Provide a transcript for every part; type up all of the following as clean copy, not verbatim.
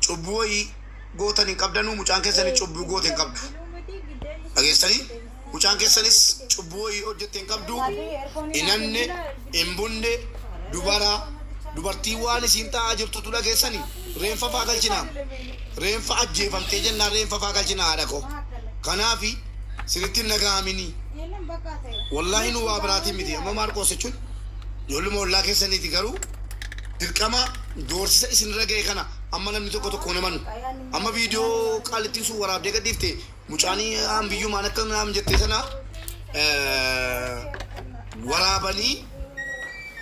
Cubbuu wayii gootan hin qabdanuu, mucaan keessanis cubbuu goote hin qabdu. Dhageessanii? Mucaan keessanis cubbuu wayii hojjette hin qabdu. Hin hanne, hin bunne, dubara, dubartii waan isiin ta'aa jirtutu dhageessanii? Reenfa faa galchinaa. Reenfa ajjeefamtee jennaan reenfa faa galchinaa haadha koo. Kanaafi sinitti hin dhaga'aminii. Wallaahi nu waa biraatiin miti. Amma Maarqoos jechuun ijoolluma ollaa keessaniiti, garuu dirqama doorsisa isinirra ga'e kana amma namni tokko tokko hin amanu. Amma viidiyoo qaallittiin sun waraabdee gadhiifte, mucaanii hambiyyumaan akka naam jettee sana waraabanii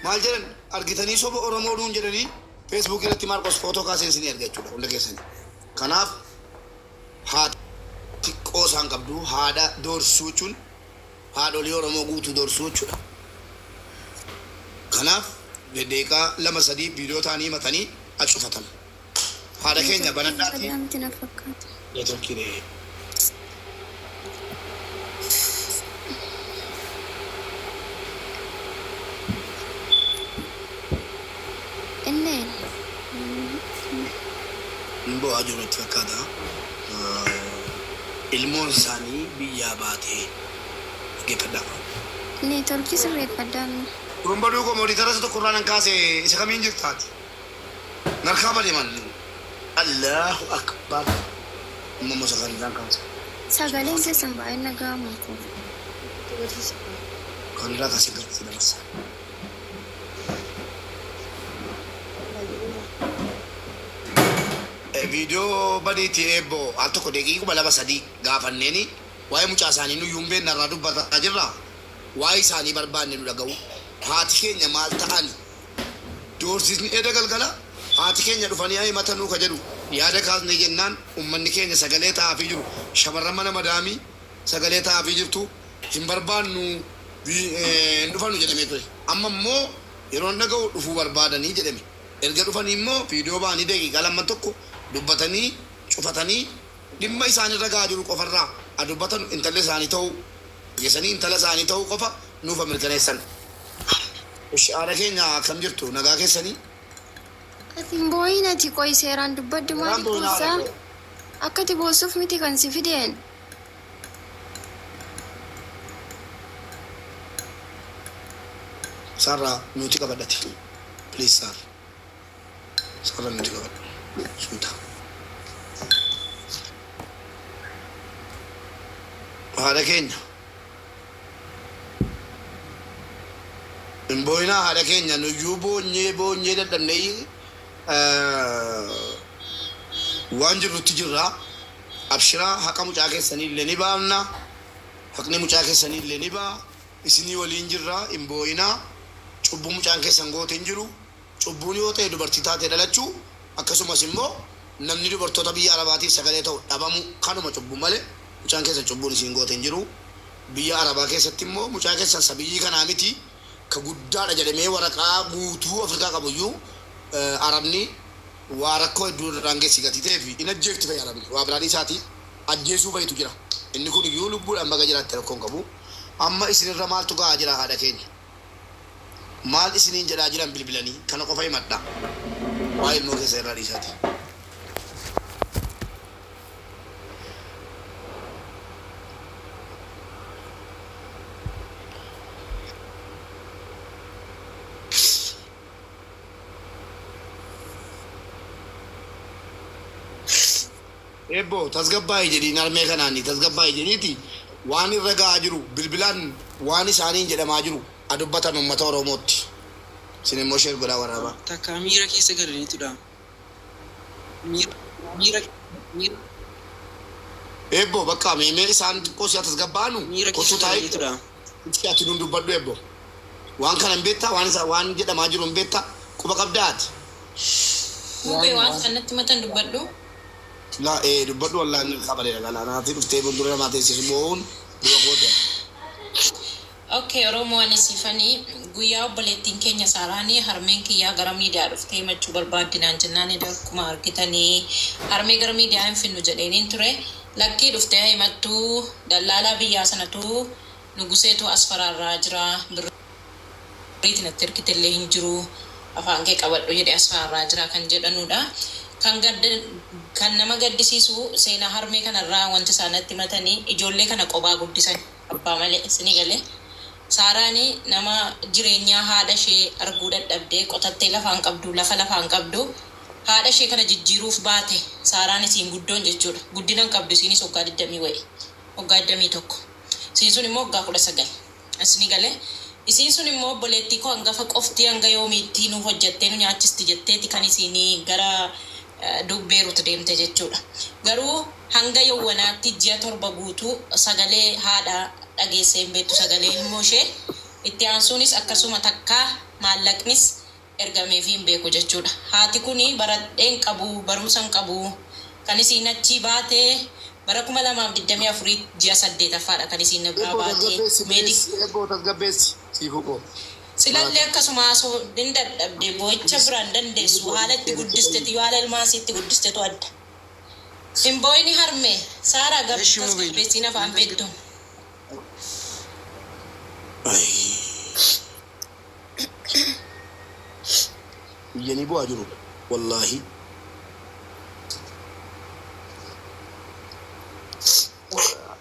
maal jedhan argitanii, soba Oromoo nuun jedhanii Feesbuukii irratti Maarqos footoo kaaseen isinii erga jechuudha hunda keessanii. Kanaaf haati qoosaan qabdu, haadha doorsisuu jechuun haadholii Oromoo guutuu doorsisuu jechuudha. Kanaaf daqiiqaa 2 3 viidiyoo ta'anii himatanii acufatan. Haadha keenya Neetworkiin banadhaatii. Badaa miti na fakkaata. Neetworkii ree. Inneen. Hin boo'aa jiru natti fakkaata. Ilmoon isaanii biyyaa baatee. Dhaggeeffadhaa. Neetworkii sirreeffadhaa mee. Turumbaduu koo mooditara isa tokko irraa nan kaase, isa kamiin jirta ati? Narkaa bade man. Allahu Akbar. Amma immoo isa kan irraan kaase. Sagaleen keessan baay'een dhaga'amu koo. Kan irraa kaasee gara dabarsa. Viidiyoo badiiti eebboo al tokko daqiiquma 2 3 gaafanneeni waa'ee mucaa isaanii nuyyuu hin beekna irraa dubbataa jirra. Waa'ee isaanii barbaanne nu dhaga'u. Haati keenya maal ta'ani? Doorsisni eda galgala haati keenya dhufanii haa himatanuu ka jedhu yaada kaasnee jennaan, ummanni keenya sagalee ta'aafii jiru, shamarran mana madaamii sagalee ta'aafii jirtu, hin barbaannu, hin dhufanu jedhamee ture. Amma immoo yeroon dhaga'u dhufuu barbaadanii jedhame. Erga dhufanii immoo viidiyoo ba'anii daqiiqaa lamman tokko dubbatanii cufatanii, dhimma isaanirra ga'aa jiru qofarraa ha dubbatanu, intalli isaanii ta'uu dhageessanii, intala isaanii ta'uu qofa nuuf ha mirkaneessan. Ishi haadha keenya, akkam jirtu, nagaa keessanii? Ati hin boo'iin, ati qoyi seeraan dubbadhu. Seeraan Maaliif boo'inaa haadha boossaa? koo. Akka ati boossuuf miti kan si fideen. Sarraa nuti qabadhati. Please sir. Sarra nuti qabadhu. Suuta. Haadha keenya. Hin boo'inaa haadha keenya, nuyyuu boonyee boonyee dadhabnee waan jirrutti jirra. Abshiraa, haqa mucaa keessanii illee ni baafna. Haqni mucaa keessanii illee ni ba'a. Isinii waliin jirra, hin boo'inaa. Cubbuu mucaan keessan goote hin jiru. Cubbuun yoo ta'e dubartii taatee dhalachuu, akkasumas immoo namni dubartoota biyya Arabaatiif sagalee ta'u dhabamuu, kanuma cubbuu malee mucaan keessan cubbuun isiin goote hin jiru. Biyya Arabaa keessatti immoo mucaa keessan sabiyyii kanaa miti, ka guddaadha jedhamee waraqaa guutuu Afrikaa qabu iyyuu Arabni waa rakkoo hedduu irraan geessi gatii ta'eef hin ajjeefti fa'i Arabni waa biraa dhiisaatii ajjeesuu fa'itu jira. Inni kun iyyuu lubbuudhaan baga jiraatte, rakkoo hin qabu. Amma isinirra maaltu ga'aa jira haadha keenya? Maal isiniin jedhaa jiran bilbilanii? Kana qofa himadhaa. Waa'ee ilmoo keessan irraa dhiisaatii. Eebboo, tasgabbaa'i jedhiin, harmee kanaani tasgabbaa'i jedhiiti, waan irra ga'aa jiru bilbilaan waan isaaniin jedhamaa jiru ha dubbatan ummata Oromootti. Isin immoo share godhaa waraabaa. Takkaa miira keessa galaniitudha. Miira miira miira Eebboo, bakka mee mee isaan xiqqoo si haa tasgabbaa'anu miira kottuu keessa taa'i. galaniitudha. Itti ati nuun dubbadhu eebboo. Waan kana hin beektaa? Waan isa waan jedhamaa jiru hin beektaa? Quba qabdaa ati? Mubee, waan isaan natti himatan dubbadhu. La ee dubbadhu, wallahi inni qabadeera gala naati dhuftee fuuldura namaa teessisu boo'uun dura goote. Okay, Oromoo, ani siifanii guyyaa obboleettiin keenya Saaraanii harmeen kiyyaa gara miidiyaa dhuftee himachuu barbaaddi naan jennaan, akkuma argitanii harmee gara miidiyaa hin finnu jedheeniin ture. Lakkii, dhuftee haa himattuu, dallaalaa biyyaa sanatu nuguseetu as faraarraa jira, birriiti natti ergitellee hin jiru, afaan kee qabadhu jedhe as faraarraa jira kan jedhanudha. Kan gadda kan nama gaddisiisu seenaa harmee kanarraa wanti isaan natti himatanii ijoollee kana qobaa guddisan abbaa malee isinii galee. Saaraan nama jireenyaa haadha ishee arguu dadhabdee qotattee lafaan qabdu lafa lafaan qabdu haadha ishee kana jijjiiruuf baate. Saaraan isiin guddoon jechuudha. Guddina hin qabdu, isiinis waggaa 20 wayi, waggaa 21. Isiin sun immoo waggaa 19. Isinii galee. Isiin sun immoo obboleettii koo hangafa qofti hanga yoomiitti nu hojjattee nu nyaachisti jetteeti kan isiin gara Beerut deemte jechuudha. Garuu hanga yowwanaatti ji'a 7 guutuu sagalee haadha dhageessee hin beektu, sagalee ilmoo ishee. Itti aansuunis akkasuma takkaa maallaqnis ergameefii hin beeku jechuudha. Haati kuni baradhee hin qabu, barumsa hin qabu. Kan isiin achii baate bara 2024 ji'a 8ffaadha kan isiin na biraa Eebboo baate. tasgabbeessi Meedi please, eebboo tasgabbeessi siifuu koo. Silallee akkasuma haasoo hin dadhabde, boo'icha biraa hin dandeessu. Haala itti guddisteti haala ilmaan isii itti guddistetu adda. Hin boo'ini harme. Saaraa gab Eshi mubin. tasgabbeessiin afaan beektu. Iyyanii bu'aa jiru wallaahi.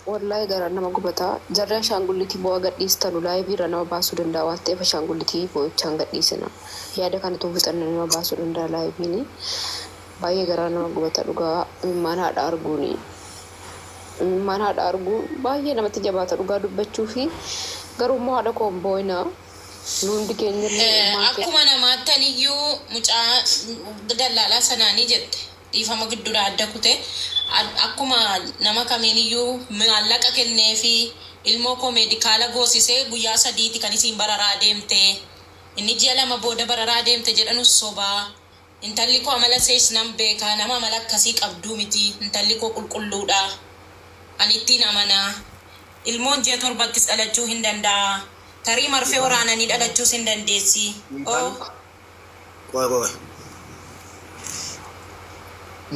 Wallahi garaan nama gubata. Jarri ashaangullitii bo'aa gadhiistanu live irra nama baasuu danda'a waan ta'eef ashaangullitii bo'ichaan gadhiisina. Yaada kana utuu fixanne nama baasuu danda'a live'n. Baay'ee garaa nama gubata dhugaa imimmaan haadha arguuni. Imimmaan haadha arguun baay'ee namatti jabaata dhugaa dubbachuufi garuu immoo haadha koo hin boo'inaa. Nu hundi keenyallee ilmaan kee Akkuma namaatti aniyyuu mucaa dallaalaa sanaanii jette dhiifama gidduudha adda kute. Akkuma nama kamiiniyyuu maallaqa kenneefi ilmoo koo meedikaala goosisee guyyaa sadiiti kan isiin bararaa deemte. Inni ji'a 2 booda bararaa deemte jedhanus soba. Intalli koo amala isees nan beeka, nama amala akkasii qabduu miti, intalli koo qulqulluudha. Ani ittiin amana. Ilmoon ji'a 7ttis dhalachuu hin danda'a. Tarii marfee waraananii dhalachuus hin dandeessi. O. Qoy qoy.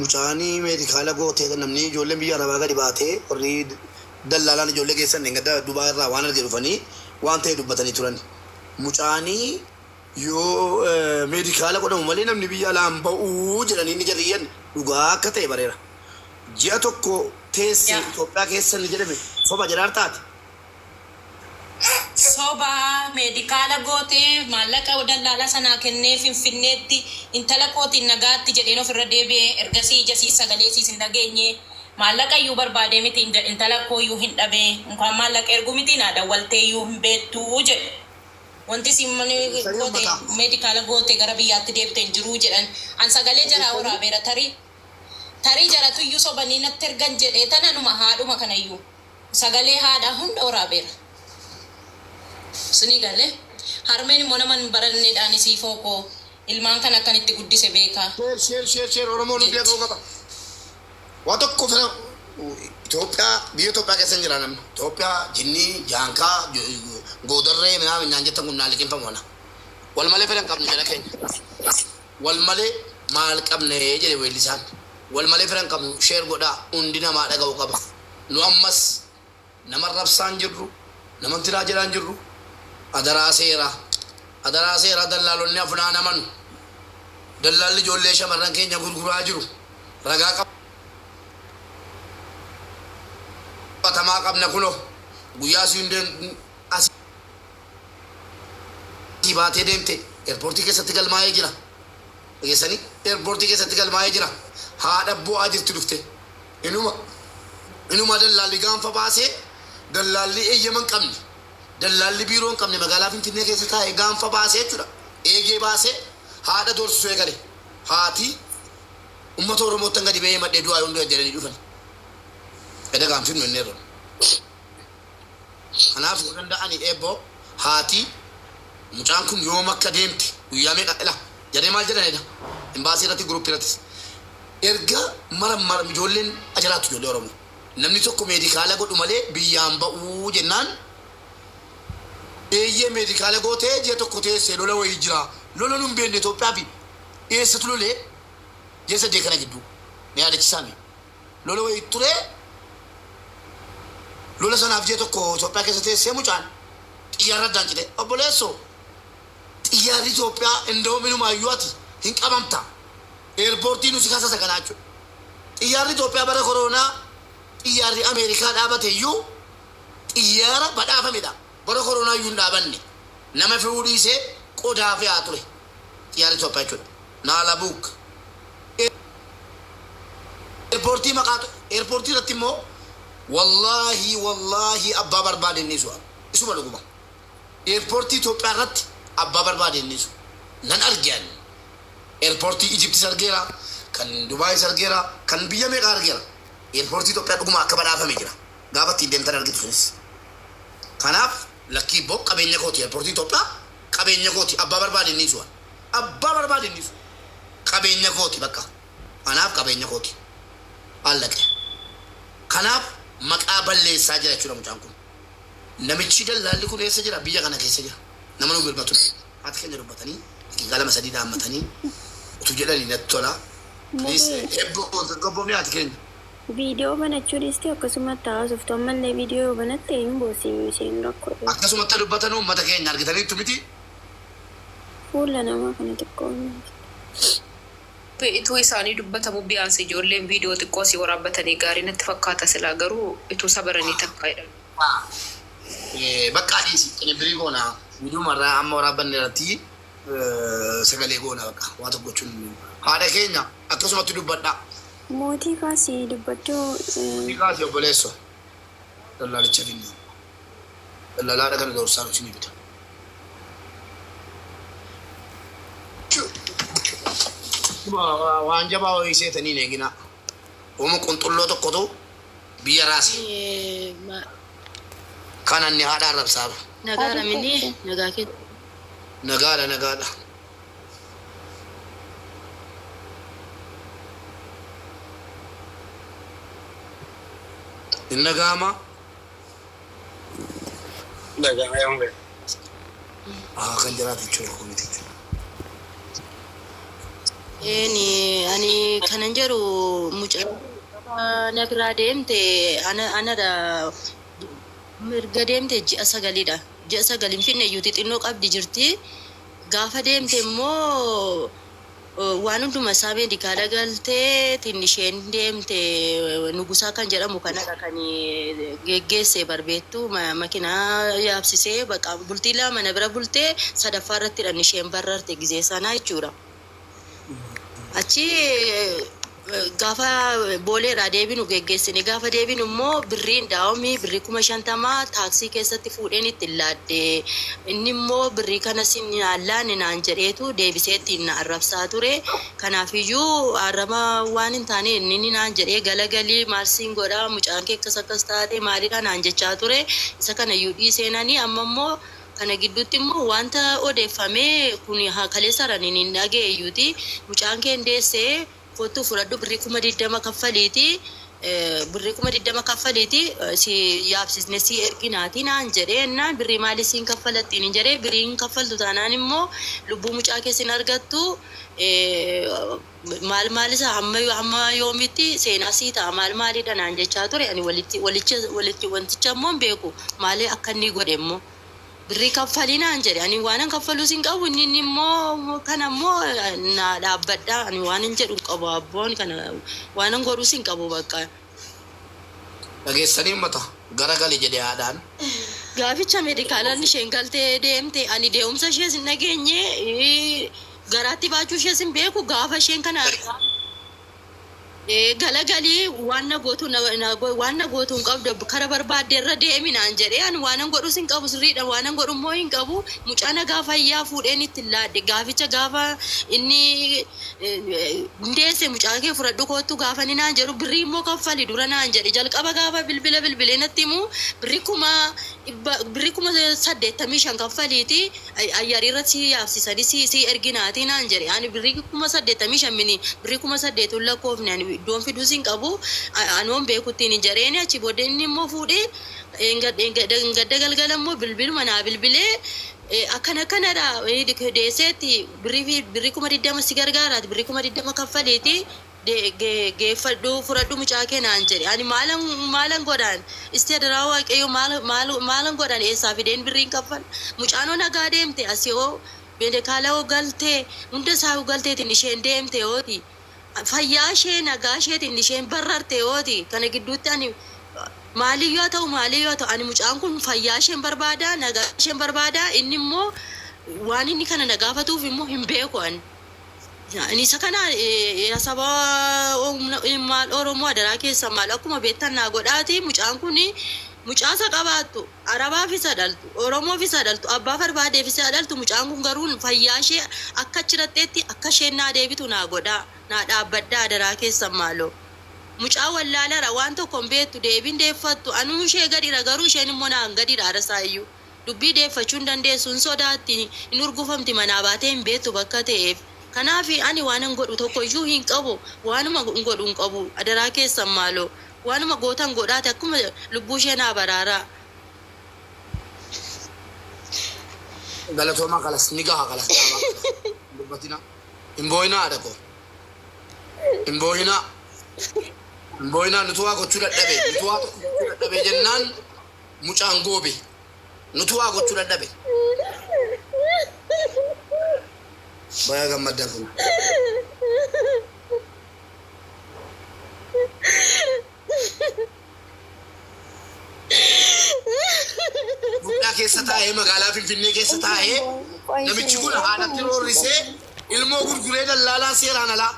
Mucaani meedikaala gootee namni ijoolleen biyya arabaa gadi baatee warri dallaalaan ijoollee geessan dheengadda Dubaa irraa waan arge dhufanii waan ta'e dubbatanii turan. Mucaani yoo meedikaala godhamu malee namni biyya alaa hin ba'u jedhanii inni jarri iyyan dhugaa akka ta'e bareera. Ji'a tokko teesse Yaa. Itoophiyaa keessa inni jedhame soba jedhaar taate. Soba, meedikaala gootee maallaqa dallaalaa sanaa kennee Finfinneetti intala kootiin nagaatti jedheen ofirra deebi'e. Ergasii ija isiis sagalee isiis hin dhageenye. Maallaqa iyyuu barbaadee miti, intala koo iyyuu hin dhabe. Inkaan maallaqa ergu miti naa dawwaltee iyyuu hin beektu jedhe. Wanti isiin Dhageessanii goote ummataa. meedikaala goote gara biyyaatti deebite hin jiru jedhan. An sagalee jaraa Dhageessanii. waraabeera tarii tarii jaratu iyyuu sobanii natti ergan jedhee tan anuma haadhuma kanayyuu sagalee haadhaa hunda waraabeera. Isinii galee? Harmeen immoo nama hin baranneedhaan siifoo koo ilmaan kana akkan itti guddise beeka Share share share share Oromoon hundi jetti. dhaga'uu qaba. Waa tokko fira Itoophiyaa biyya Itoophiyaa keessa hin jira namni. Itoophiyaa jinnii jaankaa goodarree minaamin naan jettan kun naan liqimfamu ana. Wal malee fedha hin qabnu jara keenya. Wal malee maal qabne jedhe weellisaan. Wal malee fira hin qabnu share godhaa hundi namaa dhaga'uu qaba. Nu ammas nama arrabsaa hin jirru, nama intinaa jedhaa hin jirru. Adaraa seeraa. Adaraa seeraa dallaalonni haa funaanamanu. Dallaalli ijoollee shamarran keenya gurguraa jiru. Ragaa qabatamaa qabna kunoo. Guyyaa asiin asii baatee deemte eerpoortii keessatti galmaa'ee jira. Dhageessanii? Eerpoortii keessatti galmaa'ee jira. Haadha bu'aa jirti dhufte. Inuma inuma dallaalli gaanfa baasee dallaalli eeyyama hin qabne dallaalli biiroo hin qabne magaalaa Finfinnee keessa taa'ee gaanfa baasee jechuudha. Eegee baasee haadha doorsisuu eegale. Haati uummata Oromoottan gadi ba'ee madhee du'aa yoon du'e jedhanii dhufan. Gada gaanfifnu inni irra. Kanaaf yoo danda'ani eebboo haati mucaan kun yoom akka deemte guyyaa meeqa ila jarree maal jedhanidha. Imbaasii irratti guruppii irrattis. Erga mara mara ijoolleen ajaraattu ijoollee Oromoo. Namni tokko meedikaala godhu malee biyyaan ba'uu jennaan eeyyee meedikaala gootee ji'a tokko teessee lola wayii jira. Lola nun beekne Itoophiyaa fi eessatu lolee ji'a 8 kana gidduu. Na yaadachisaa mee. Lola wayii ture lola sanaaf ji'a tokko Itoophiyaa keessa teessee mucaan xiyyaarra addaan cite. Obboleessoo xiyyaarri Itoophiyaa inda'um inumaayyuu ati hin qabamta. Eerpoortii nu si kasasa kanaa jechuudha. Xiyyaarri Itoophiyaa bara koronaa xiyyaarri Ameerikaa dhaabate iyyuu xiyyaara badhaafamedha. Bara koronaa iyyuu hin dhaabanne. Nama fe'uu dhiisee qodaa fe'aa ture. Xiyyaarri Itoophiyaa jechuudha. Naalabuuk. Eerpoortii maqaa eerpoortii irratti immoo, wallaahi wallaahi, abbaa barbaade inni isu isuma dhuguma. Eerpoortii Itoophiyaa irratti abbaa barbaade inni isu nan arge ani. Eerpoortii Ijiptis argeera, kan Dubaayis argeera, kan biyya meeqaa argeera. Eerpoortii Itoophiyaa dhuguma akka badhaafame jira. Gaafa ittiin deemtan argitu sunis. Kanaaf lakkii boo, qabeenya kooti, eerpoortii Itoophiyaa qabeenya kooti, abbaa barbaade inni isu. Abbaa barbaade inni isu. Qabeenya kooti bakka. Anaaf qabeenya kooti. Allaqe. Kanaaf maqaa balleessaa jira jechuudha mucaan kun. Namichi dallaalli kun eessa jira? Biyya kana keessa jira. Nama nu birmatu. Haati keenya dubbatanii daqiiqaa 2-3 dhaammatanii utuu jedhanii natti tola. Please, eebboo gaggaboofni haati keenya. Viidiyoo banachuu dhiistee akkasumatti haasoftu. Ammallee viidiyoo yoo banatte hin boosiin isheen rakkoo. Akkasumatti dubbatan uummata keenya argitaniittu miti. Fuula namaa kana xiqqoo. Ituu isaanii dubbatamu biyyaansi ijoolleen viidiyoo xiqqoo asii waraabbatanii gaarii natti fakkaata, silaa garuu ituu sabaranii takka jedhan. Bakka adiisi qinibbirii goona, viidiyoo amma waraabbanne irratti sagalee goona, bakka waa tokko gochuun haadha keenya akkasumatti dubbadhaa. Mootii kaasii dubbachuu. Mootii kaasii, obboleesso. Dallaalicha finna. Dallalaadha kana doorsaa isinii bita. Waan jabaa wayii seetanii hin eeginaa. Uuma qunxulloo tokkotu biyya raase. Kan anni haadha arrabsaaru. Nagaadha minni nagaa kee. Nagaadha, nagaadha. Hin nagaama. Nagaa yoom. Ah, kan jiraatu jechuudha komiti jechuudha. Eeni, ani kanan jedhu mucaa na biraa deemte anadha mirga deemte ji'a 9dha. Ji'a 9 hin finne iyyuuti, xinnoo qabdi jirti. Gaafa deemte immoo waan hunduma isaa meedikaala galtee tin isheen deemte Nugusaa kan jedhamu kanadha kan geggeesse barbeettu makinaa yaabsisee baqa bultii 2 na bira bultee sadaffaa irrattidha isheen barrarte gizee sanaa jechuudha. Achi gaafa booleerraa deebinu geggeessine, gaafa deebinu immoo birriin daawomii birrii 50,000 taaksii keessatti fuudheen ittiin laadde. Inni immoo birrii kana sin laanne naan jedheetu deebisee ittiin na arrabsaa ture. Kanaafiyyuu arraba waan hin taane inni naan jedhee, galagalii maal siin godhaa, mucaan kee akkas akkas taate maalidha naan jechaa ture. Isa kana iyyuu dhiiseenanii amma immoo kana gidduutti immoo wanta odeeffamee kun kaleessaraan hin dhaga'e. Mucaan kee deessee kottuu fudhadhu, birrii 20,000 kaffaliiti, birrii 20,000 kaffaliiti si yaabsisne si erginaati naan jedhee naan, birrii maalii siin kaffalattiin hin jedhee, birriin kaffaltu taanaan immoo lubbuu mucaa keessin argattu, maal maal isa hamma yoomitti seenaa sii ta'a, maal maalidha naan jechaa ture. Ani walitti walicha walitti wanticha immoo hin beeku maalee akka inni godhe immoo birrii kaffalii naan jedhe. Ani waan an kaffaluus hin qabu, inni immoo kana immoo na dhaabbadha. Ani waan hin jedhu hin qabu, abboon kana waan an godhuus hin qabu bakka. Dhageessanii uummata, garagali jedhe haadhaan. Gaaficha meedikaalaan isheen galtee deemte ani deemsa ishees hin dhageenye, garaatti baachuu ishees hin beeku. Gaafa isheen kana galagalii waan na gootu waan na gootu hin qabdu, kara barbaadde irra deemi naan jedhee, ani waan an godhus hin qabu, sirriidha, waan an godhu immoo hin qabu. Mucaa nagaa fayyaa fuudheen itti laadde. Gaaficha gaafa inni hundeesse mucaa kee fudhadhu kottu gaafa inni naan jedhu, birrii immoo kaffali dura naan jedhe. Jalqaba gaafa bilbila bilbilee natti himu birrii 100,000, birrii 85,000 kaffaliiti ayyariirra si yaabsisanii si erginaati naan jedhe. Ani birrii 85,000 mini, birrii 8,000 lakkoofne, ani iddoon fiduus hin qabu, anoon beekuttiin hin jedheeni. Achi booddee inni immoo fuudhee gadda galgala immoo bilbiluma naa bilbilee, akkana akkanadha, deesseetti birrii 20,000 si gargaaraati, birrii 20,000 kaffaliiti geeffadhu, fudhadhu mucaa kee naan jedhe. Ani maalan godhaan? Isti adaraa Waaqayyo, maalan godhaan? Eessaa fideen birriin kaffal? Mucaanoo nagaa deemte, asii hoo meedikaala hoo galtee, hunda isaa hoo galteetiin isheen deemte hooti. Fayyaa ishee nagaa isheetiin isheen barrarte yooti kana gidduutti ani maaliyyoo haa ta'u maaliyyoo haa ta'u ani mucaan kun fayyaa isheen barbaada, nagaa isheen barbaada. Inni immoo waan inni kana na gaafatuuf immoo hin beeku ani. Ani isa kana saba maal Oromoo adaraa keessan maal akkuma beektan naa godhaati. Mucaan kun mucaa isa qabaattu, Arabaaf isa dhaltu, Oromoof isa dhaltu, abbaa barbaadeef isa dhaltu, mucaan kun garuu fayyaa ishee akka achiratteetti akka isheen naa deebitu naa godhaa, naa dhaabbadhaa adaraa keessan maaloo. Mucaa wallaalara, waan tokko hin beektu, deebiin deeffattu. Anuu ishee gadira, garuu isheen immoo naan gadidha. Arasaayyuu dubbii deeffachuu hin dandeessu, hin sodaatti, hin urgufamti, manaa baatee hin beektu bakka ta'eef. Kanaaf ani waan hin godhu tokko iyyuu hin qabu, waanuma hin godhu hin qabu. Adaraa keessan maaloo waanuma gootan godhaate akkuma lubbuu ishee naa baraaraa. Galatoomaa, kalas ni gaha, kalas dhaabaa. Dubbatina. Hin boo'inaa, haadha koo. Hin boo'inaa. Hin boo'inaa. Nutu waa gochuu dadhabe. Nutu waa tokko gochuu dadhabe jennaan mucaan goobe. Nutu waa gochuu dadhabe. Baga gammaddan kun. Itoophiyaa keessa taa'ee, magaalaa Finfinnee keessa taa'ee, namichi kun haadhatti roorrisee ilmoo gurguree, dallaalaa seeraan alaa,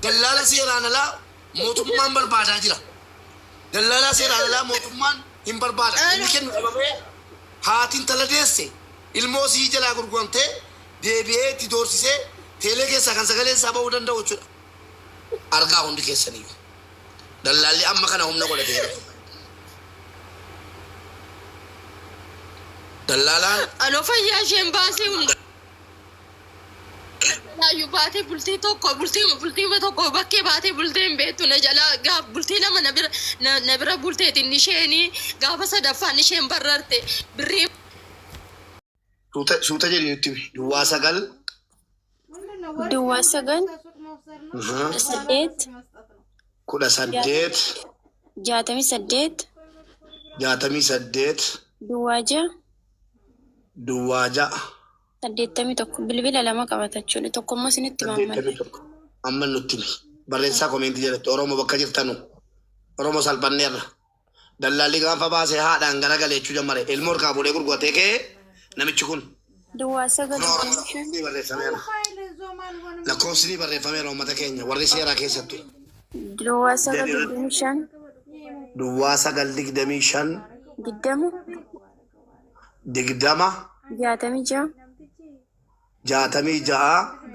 dallaala seeraan alaa mootummaan barbaadaa jira. Dallaalaa seeraan alaa mootummaan hin barbaada. Inni kennu dhabamee haati intala deesse ilmoo sii jalaa gurguramtee deebi'ee itti doorsisee teelee keessaa kan sagaleen isaa ba'uu danda'u jechuudha. Argaa hundi keessaniyyuu. Dallaalli amma kana humna godhatee jira. Dallaalaan Anoo fayyaa isheen baasee hunda laayyuu baatee bultii tokko bultii tokko bakkee baatee bultee hin beektu. Na jalaa gaaf bultii 2 na bira bulteetiin isheen gaafa sadaffaan isheen barrarte birrii Suuta suuta jedhi nutti himi. Duwwaa sagal. 09 18 18 68 68 06 06 81. Bilbila lama qabata jechuudha. Tokko immoo isinitti 81 maammalle. Amma nutti himi. Barreessaa comment jalatti. Oromoo bakka jirtanu. Oromoo, salphanneerra. Dallaalli gaafa baasee haadhaan garagalee jechuu jammare. Ilmoo harkaa fuudhee gurguratee ka'ee namichi kun. 09 Kun Oromoo 25 lakkoofsi barreeffameera. Lakkoofsi ni barreeffameera, uummata keenya warri seeraa keessattu. 09 25 09 25 20 20 66 66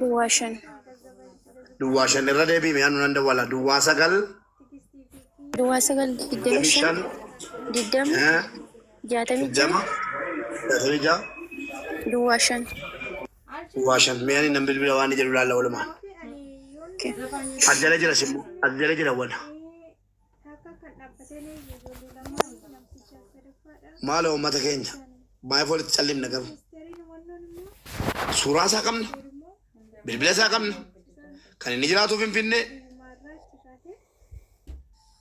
05. 05. Irra deebiime, anu nan dawwala. 09 09 25 25 20 66 20 66 05. 05. Mi'aani nan bilbila, waan jedhu laalla walumaan. Okay. As jala jira simmoo, as jala jira wala. Maaloo uummata keenya, maayif walitti callimna garuu? Suuraa isaa qabna, bilbila isaa qabna, kan inni jiraatu Finfinnee.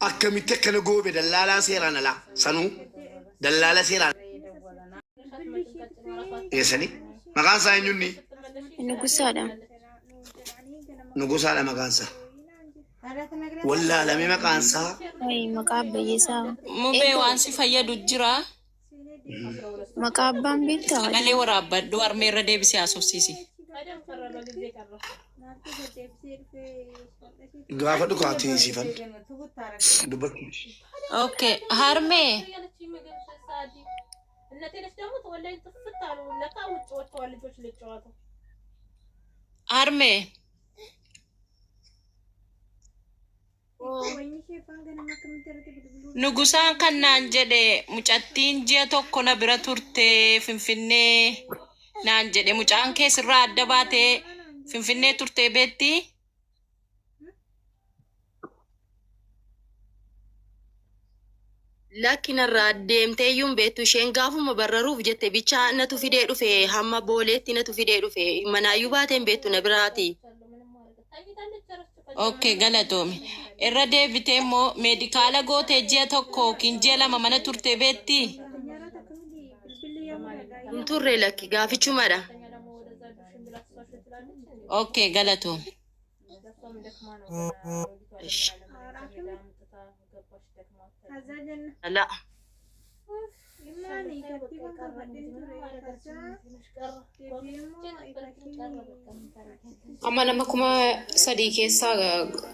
Akkamitti akkana goobe dallaalaa seeraan alaa sanuu dallaala seeraan eessanii? Maqaan isaa eenyunni? Nugusaadha. Nugusaadha maqaan isaa. Wallaalamee maqaan isaa. Ay, maqaa abbayyeesaa. Mubee, waan si fayyadu jira. Maqaa abbaan beektaa? Sagalee waraabbadhu, harmee irra deebisee haasofsiisi. Gaafa dhukaatii siifan dubbachuu. Okay, harmee. Harmee. Nugusaan kan naan jedhe mucattiin ji'a tokko na bira turte Finfinnee naan jedhe. Mucaan kee sirraa adda baatee Finfinnee turtee beetti? Lakkinarraa deemtee iyyuu hin beektu. Isheen gaafuma barraruuf jette bichaa natu fidee dhufe, hamma booleetti natu fidee dhufe. Manaayyuu baatee hin beektu na biraati. Okay, galatoomi. Irra deebitee immoo medical gootee ji'a 1 yookiin ji'a 2 mana turtee beetti? Hin turre, lakki, gaafichumadha. Okay, galatoomi. እሺ ላ Amma nama 3000 keessaa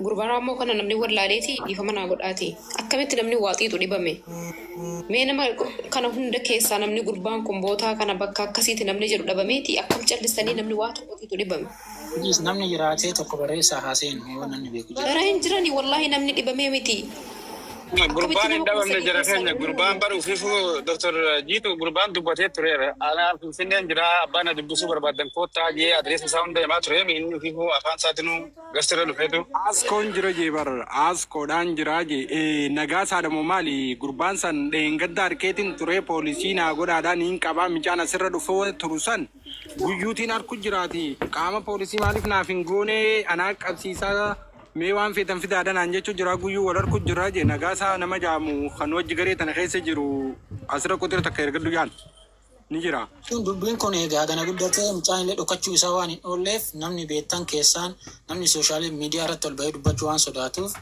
gurbaa raammoo kana namni wallaaleeti dhiifama naa godhaati. Akkamitti namni waa xiixu dhibame? Mee nama kana hunda keessaa namni gurbaan kun bootaa kana bakka akkasiiti namni jedhu dhabameeti akkam callistanii namni waa tokko xiixu dhibame? Please namni jiraatee tokko barreessaa haa seenu yoo namni beeku jiraate. Gara hin jirani wallahi namni dhibamee miti. Akkamitti Gurbaan hin nama kuma dhabamne sadii jara keessaa keenya namni gurbaan wallaale? bara ufiifuu Dr. Jiitu gurbaan dubbatee tureera. Anaa Finfinneen jira abbaan na dubbisuu barbaadan koottaa jee adreessa isaa hunda himaa ture inni ufiifuu afaan isaatinuu gastirra dhufeetu. Askoon jira jee bar askoodhaan jira jee ee nagaa saadha moo maali gurbaan san dheengadda harkeetiin turee poolisii naa godhaadhaan hin qabaa micaan asirra dhufee turu san guyyuutiin harku jiraati qaama poolisii maaliif naaf hin goone anaa qabsiisaa mee waan feetan fidaadha naan jechuu jira guyyuu wal harku jira jee nagaa isaa nama jaamu kan wajji garee tana keessa jiru asirra quxira takka ergadhu jaan ni jira. Tun dubbiin kun egaa gana guddatee mucaan illee dhokachuu isaa waan hin oolleef namni beektan keessaan namni sooshaal miidiyaa irratti ol bahee dubbachuu waan sodaatuuf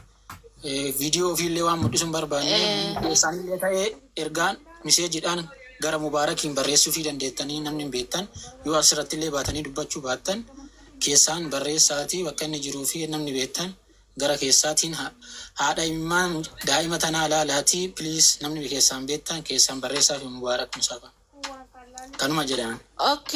viidiyoo ofii illee waan mul'isuu hin barbaanne keessaan illee ta'ee ergaan miseejiidhaan gara Mubaarakiin barreessuufii dandeettanii namni hin beektan yoo asirratti illee baatanii dubbachuu baattan keessaan barreessaatii bakka inni jiruu fi namni beektan gara keessaatiin haadha imimmaan daa'ima tanaa laalaatii please namni keessaan beektan keessaan barreessaafi Mubaarak Musafa. Kanuma jedhaan. Ok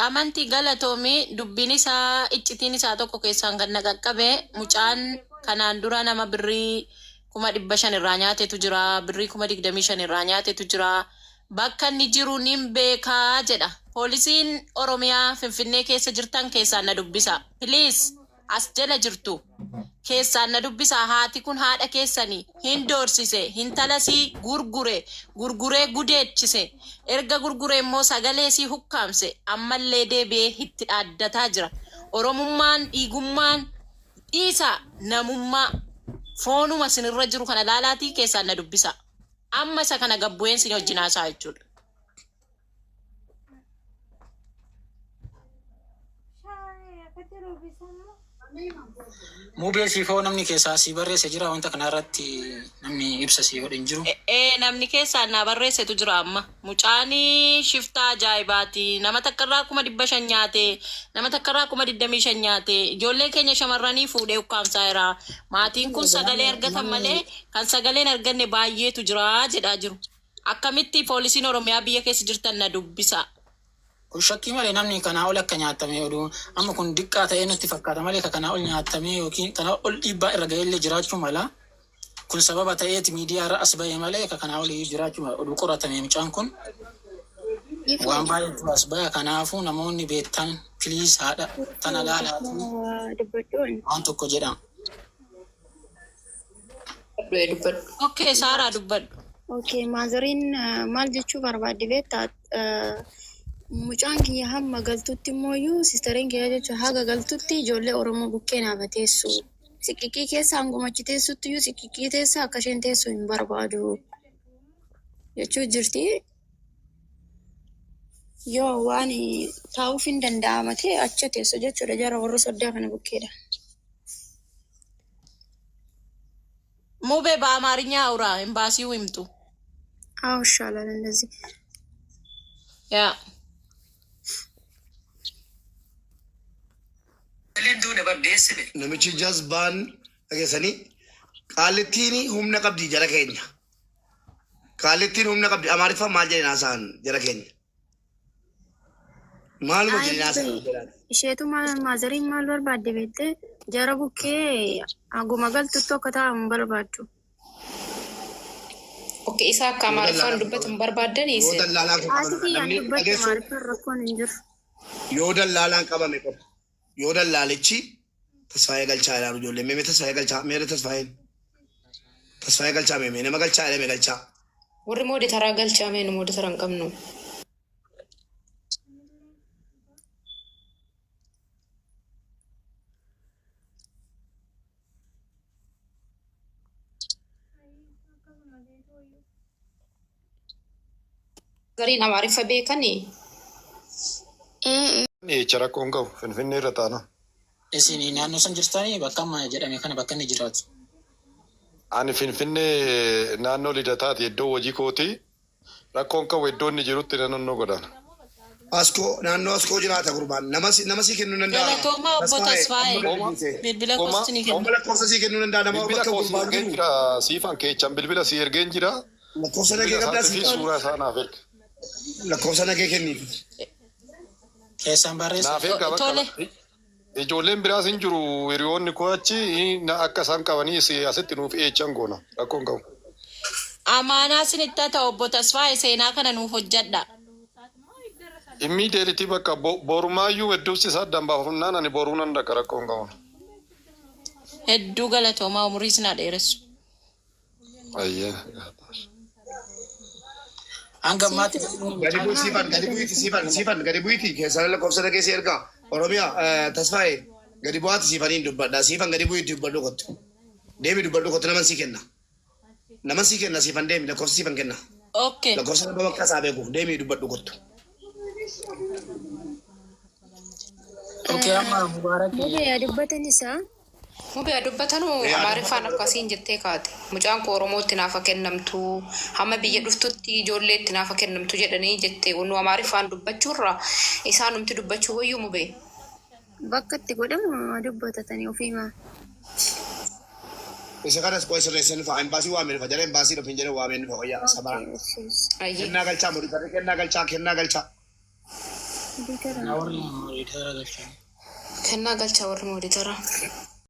amanti galatoomi dubbin isaa iccitiin isaa tokko keessaan kan na qaqqabe mucaan kanaan dura nama birrii 500,000 irraa nyaatetu jira birrii 25,000 irraa nyaatetu jira bakka inni jiru nin beeka jedha poolisiin oromiyaa finfinnee keessa jirtan keessaan na dubbisa please as jala jirtu keessaan na dubbisaa haati kun haadha keessani hin doorsise hintalasii gurgure gurguree gudeedchise erga gurguree immoo sagaleesii hukkaamse ammallee deebi'ee hitti dhaaddataa jira oromummaan dhiigummaan dhiisaa namummaa foonuma sinirra jiru kana laalaatii keessaan na dubbisaa amma isa kana gad bu'een sin wajjin haasa'a jechuudha. Mubee siif hoo namni keessaa sii barreesse jira wanta kana irratti namni ibsa sii godhe hin jiru. Ee namni keessaan naa barreessetu jira amma. Mucaan shiftaa ajaa'ibaati. Nama takka irraa 500,000 nyaate. Nama takka irraa 25,000 nyaate. Ijoollee keenya shamarranii fuudhee ukkaamsaa jira. Maatiin kun sagalee argatan malee kan sagalee hin arganne baay'eetu jira jedhaa jiru. Akkamitti poolisiin Oromiyaa biyya keessa jirtan na dubbisaa. Kun shakkii malee namni kanaa ol akka nyaattame oduu amma kun diqqaa ta'ee nutti fakkaata malee ka kanaa ol nyaattamee yookiin kanaa ol dhiibbaa irra ga'ellee jiraachuu mala. Kun sababa ta'eeti miidiyaa irra as ba'e malee ka kanaa olii jiraachuu mala oduu qoratame mucaan kun waan baay'eetu as baya kanaafuu namoonni beektan please haadha tana laalaatii waan tokko jedhaa. Dubbadhu. Okay Saaraa dubbadhu. Okay, maazariin maal jechuu barbaadde beektaa? Mucaan kiyya hamma galtutti immooyyuu sistariin kiyya jechuun haga galtutti ijoollee Oromoo bukkee naaf haa teessu. Siqiqii keessa hanguma achi teessutti iyyuu siqiqii teessa akka isheen teessu hin barbaadu jechuu jirti. Yoo waan taa'uuf hin danda'ama ta'e achi teessu jechuudha jara warra soddaa kana bukkeedha. ሙቤ በአማርኛ አውራ ኤምባሲው ይምጡ። አዎ ይሻላል እንደዚህ። ያ Namichi jazbaan dhageessanii qaallittiin humna qabdi jara keenya. Qaallittiin humna qabdi. Amaariffaan maal jedheen haasa'an jara keenya? Maaluma jedheen haasa'an jedhaan. Isheetu maazariin maal barbaadde beektee jara bukkee haguma galtuttu akka taa'amu barbaaddu. Okay, isa akka Yoo Amaariffaan dallaalaan dubbatu hin barbaaddanii yoo isin? dallaalaan kun Haati qabame kiyyaan namni dubbatti dhageessu Amaariffaan rakkoon hin jiru. yoo dallaalaan qabame qofa yoo dallaalichi Tasfaayee galchaa jedhaan ijoollee meemee Tasfaayee galchaa meerre Tasfaayeen Tasfaayee galchaa meemee nama galchaa jedhame galchaa. Warri mooditaraa galchaa mee nu mooditara hin qabnu. Gariin Amaariffa beekanii? Ee Eecha rakkoo hin qabu. Finfinnee irra taana. Isin naannoo san jirtanii bakka amma jedhame kana bakka inni jiraatu. Ani Finfinnee naannoo Lidataati iddoo hojii kooti. Rakkoon qabu iddoo inni jirutti naannoo godhan. Askoo, naannoo Askoo jiraata gurbaan. Nama sii kennuu danda'a. Galatoomaa obbo Tasfaayee, amma Tasfaayee. gadi buusee. Bilbila Oma kosti ni kenna. Amma lakkoofsa sii kennuu danda'a nama bilbila bakka koo si gurbaan ergeen jiru. jira, siifan keechan bilbila si ergeen jira. Lakkoofsa nagee Bilbila qabdaa isaatii sii fi suuraa isaa naaf erga. Lakkoofsa nagee kenniif. Keessaan barreessa. Naaf erga bakka Tole. ijoolleen biraas hin jiru, hiriyoonni koo achi akka isaan qabanii asitti nuuf eechan goona, rakkoon qabu. Amaanaa isinitti haa ta'u obbo Tasfaayee, seenaa kana nuuf hojjedha. Immediately bakka borumaayyuu hedduusi isaa addaan baafamnaan ani boruu nan dhaqa, rakkoon qabu. Hedduu galatoomaa, umurii isin haa dheeressu. Ayyee. Hanga ammaatti Gadi bu'i siifan, gadi bu'iiti siifan, siifan gadi bu'iiti keessaan lakkoofsa nagee si ergaa. Oromiyaa, Tasfaayee, gadi bu'aati siifaniin dubbadha. Siifan, gadi bu'iiti dubbadhu kottu. Deemi dubbadhu kottu, naman sii kenna. Naman sii kenna, siifan, deemi lakkoofsa siifan kenna. Okay. Lakkoofsa nama bakka isaa beeku, deemi dubbadhu kottu. Okay, amma Mubaarak. Mubee dubbatan isaa. Mubee dubbatanu Amaariffaan akkasiin jettee kaate. Mucaan koo Oromootti naafa kennamtu, hamma biyya dhuftutti ijoolleetti naafa kennamtu jedhanii jette. Nu Amaariffaan dubbachuurra isaanumti dubbachuu wayyuu, Mubee. Bakka itti godhamu dubbatatanii ofiimaa. Isa kanas qoy sirreessee nufa, embaasii waamee nufa, jara embaasii dhufin jedhe waamee nufa wayyaa sabara. Ayyee. Kennaa galchaa, moditarri kennaa galchaa, kennaa galchaa. Warri moderator galchan. Kennaa galchaa warri moderator.